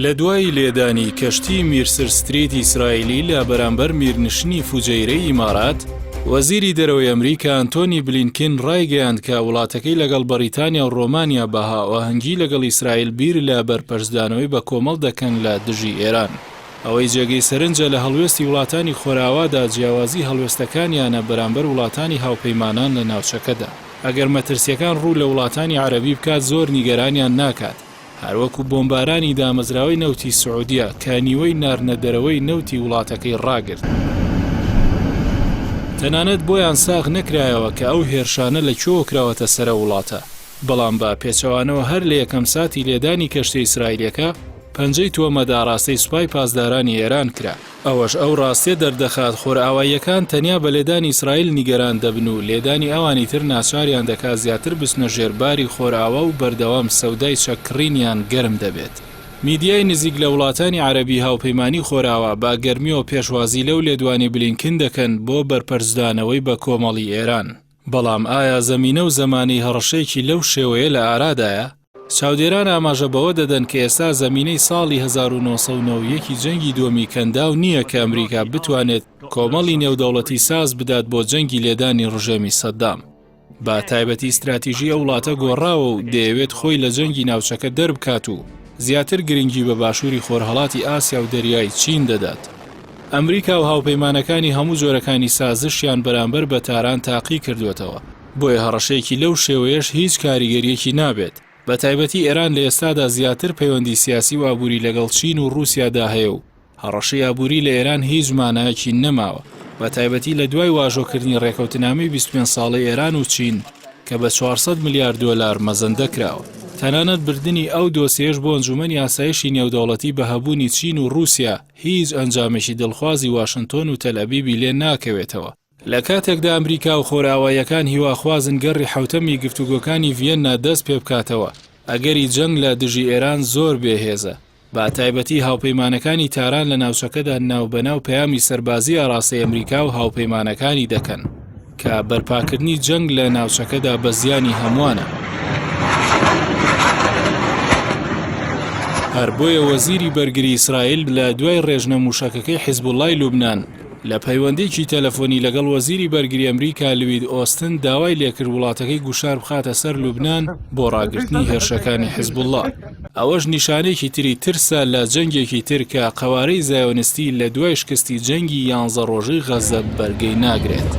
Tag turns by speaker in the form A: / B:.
A: لە دوای لێدانی کەشتی میرسر ستریت ئیسرائیلی لە بەرامبەر میرنشنی فوجەیرەی ئیمارات، وەزیری دەرەوەی ئەمریکا ئەنتۆنی بلینکن ڕایگەیاند کە وڵاتەکەی لەگەڵ بەڕیتانیا و ڕۆمانیا بە هاوئاهەنگی لەگەڵ ئیسرائیل بیر لە بەرپەرچدانەوەی بەکۆمەڵ دەکەن لە دژی ئێران. ئەوەی جێگەی سەرنجە لە هەڵوێستی وڵاتانی خۆرئاوادا جیاوازی هەڵوێستەکانیانە بەرامبەر وڵاتانی هاوپەیمانان لە ناوچەکەدا. ئەگەر مەترسیەکان ڕوو لە وڵاتانی عەرەبی بکات زۆر نیگەرانیان ناکات، هەروەکو بۆمبارانی دامەزراوەی نەوتی سعودیە کە نیوەی ناردنە دەرەوەی نەوتی وڵاتەکەی ڕاگرت. تەنانەت بۆیان ساغ نەکرایەوە کە ئەو هێرشانە لە کوێوە کراوەتە سەر ئەو وڵاتە، بەڵام بە پێچەوانەوە هەر لە یەکەم ساتی لێدانی کەشتیە ئیسرائیلیەکە پەنجەی تۆمەت ئاڕاستەی سوپای پاسدارانی ئێران کرا. ئەوەش ئەو ڕاستیە دەردەخات خۆرئاواییەکان تەنیا بە لێدانی ئیسرائیل نیگەران دەبن و لێدانی ئەوانی تر ناچاریان دەکات زیاتر بچنە ژێر باری خۆرئاوا و بەردەوام سەودای چەک کڕینیان گەرم دەبێت. میدیای نزیک لە وڵاتانی عەرەبی هاوپەیمانی خۆرئاوا بە گەرمیەوە پێشوازی لەو لێدوانەی بلینکن دەکەن بۆ بەرپەرچدانەوەی بە کۆمەڵی ئێران. بەڵام ئایا زەمینە و زەمانەی هەڕەشەیەکی لەو شێوەیە لە ئارادایە؟ چاودێران ئاماژە بەوە دەدەن کە ئێستا زەمینەی ساڵی 1991 ی جەنگی دووەمی کەنداو نییە کە ئەمریکا بتوانێت کۆمەڵی نێودەوڵەتی ساز بدات بۆ جەنگی لێدانی ڕژێمی سەدام. بە تایبەتی ستراتیژی ئەو وڵاتە گۆڕاوە و دەیەوێت خۆی لە جەنگی ناوچەکە دەربکات و زیاتر گرنگی بە باشووری خۆرهەڵاتی ئاسیا و دەریای چین دەدات. ئەمریکا و هاوپەیمانەکانی هەموو جۆرەکانی سازشیان بەرامبەر بە تاران تاقی کردووەتەوە، بۆیە هەڕەشەیەکی لەو شێوەیەش هیچ کاریگەرییەکی نابێت، بەتایبەتی ئێران لە ئێستادا زیاتر پەیوەندی سیاسی و ئابووری لەگەڵ چین و ڕووسیادا هەیە و هەڕەشەی ئابووری لە ئێران هیچ مانایەکی نەماوە، بەتایبەتی لە دوای واژۆکردنی ڕێکەوتنامەی 25 ساڵەی ئێران و چین کە بە 400 ملیار دۆلار مەزەندە کراوە. تەنانەت بردنی ئەو دۆسیەیەش بۆ ئەنجوومەنی ئاسایشی نێودەوڵەتی بە هەبوونی چین و ڕووسیا هیچ ئەنجامێکی دڵخوازی واشنتۆن و تەلئەبیبی لێ ناکەوێتەوە. لە کاتێکدا ئەمریکا و خۆرئاواییەکان هیواخوازن گەڕی حەوتەمی گفتوگۆکانی ڤیەننا دەست پێبکاتەوە، ئەگەری جەنگ لە دژی ئێران زۆر بێهێزە، بە تایبەتی هاوپەیمانەکانی تاران لە ناوچەکەدا ناوبەناو پەیامی سەربازی ئاراستەی ئەمریکا و هاوپەیمانەکانی دەکەن کە بەرپاکردنی جەنگ لە ناوچەکەدا بە زیانی هەمووانە. هەر بۆیە وەزیری بەرگری ئیسرائیل لە دوای ڕێژنە مووشەکەکەی حیزبوڵڵای لوبنان، لە پەیوەندییەکی تەلەفۆنی لەگەڵ وەزیری بەرگری ئەمریکا لوید ئۆستن داوای لێکرد وڵاتەکەی گوشار بخاتە سەر لوبنان بۆ ڕاگرتنی هێرشەکانی حزبوڵڵا. ئەوەش نیشانەیەکی تری ترسە لە جەنگێکی تر کە قەوارەی زایۆنستی لە دوای شکستی جەنگی یانزە ڕۆژەی غەززە بەرگەی ناگرێت.